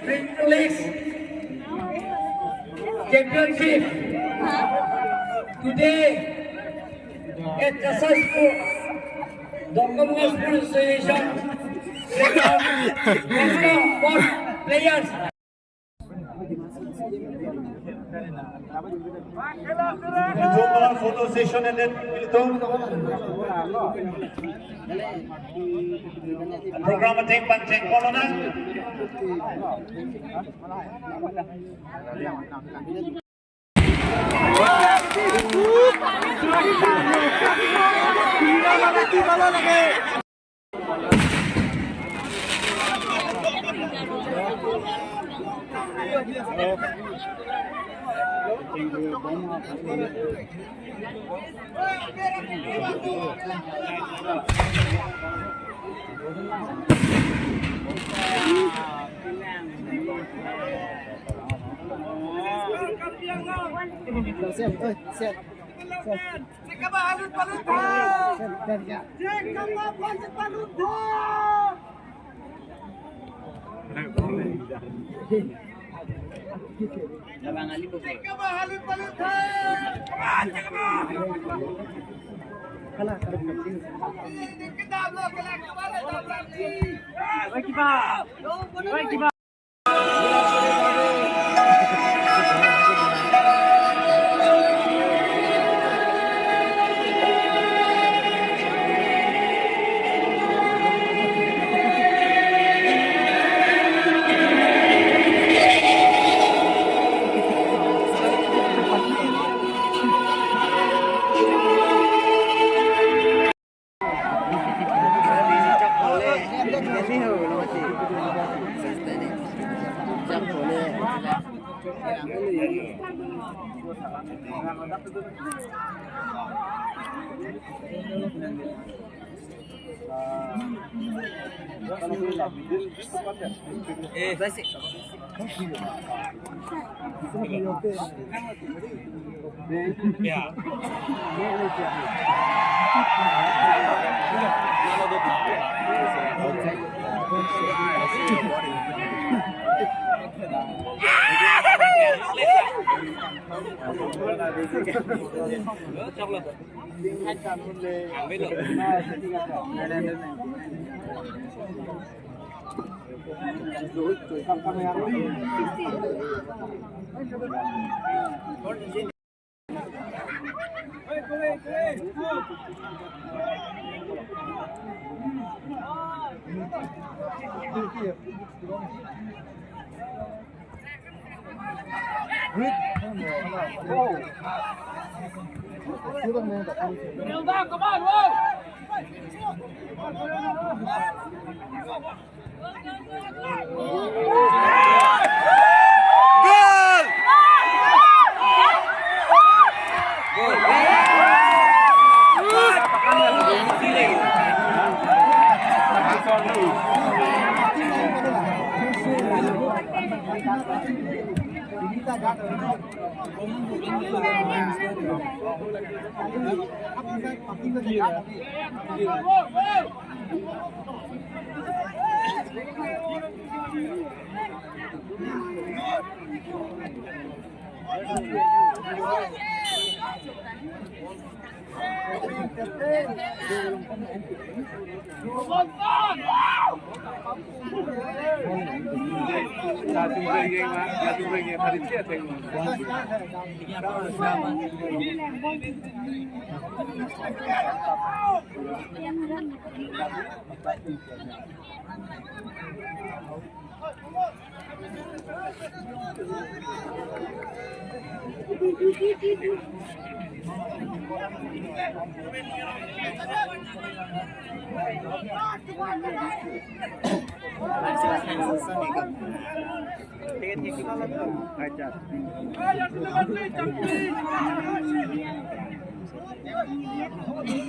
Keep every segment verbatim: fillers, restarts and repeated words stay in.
League Championship. Today, at Kasai Sport, Dongkamukam Sports Association, welcome, welcome all players. Ilitum photo session ended, ilitum program ateng pangcheng kolona.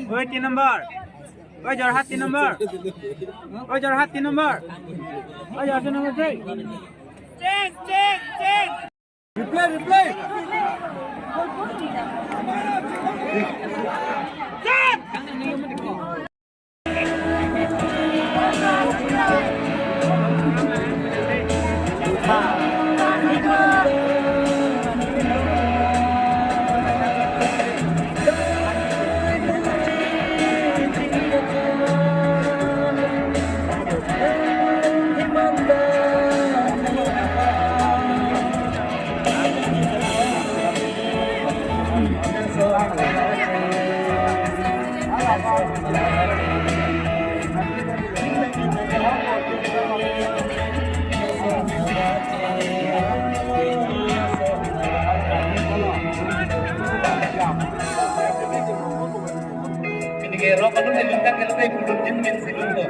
Oi, tin number. Oi, Jorhat, tin number. Oi, Jorhat, tin number. Oi, Jorhat, number three. Change, change, change. Replay, replay. Pinike rok alun elun kan kalau kayak kulun jin min silun to.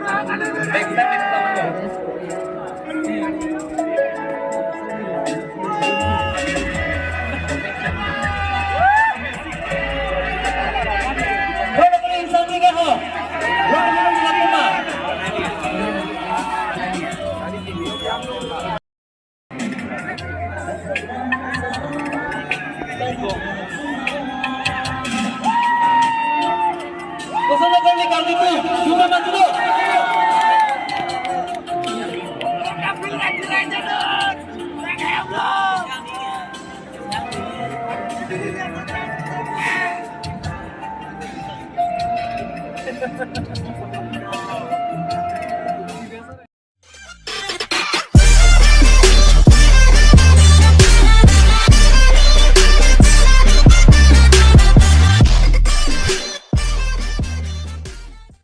Baik sa baik sa to. Rok alun insan ni ka ho. Rok alun insan ni ka. Kosong kosong ni kami tu, cuma mati tu.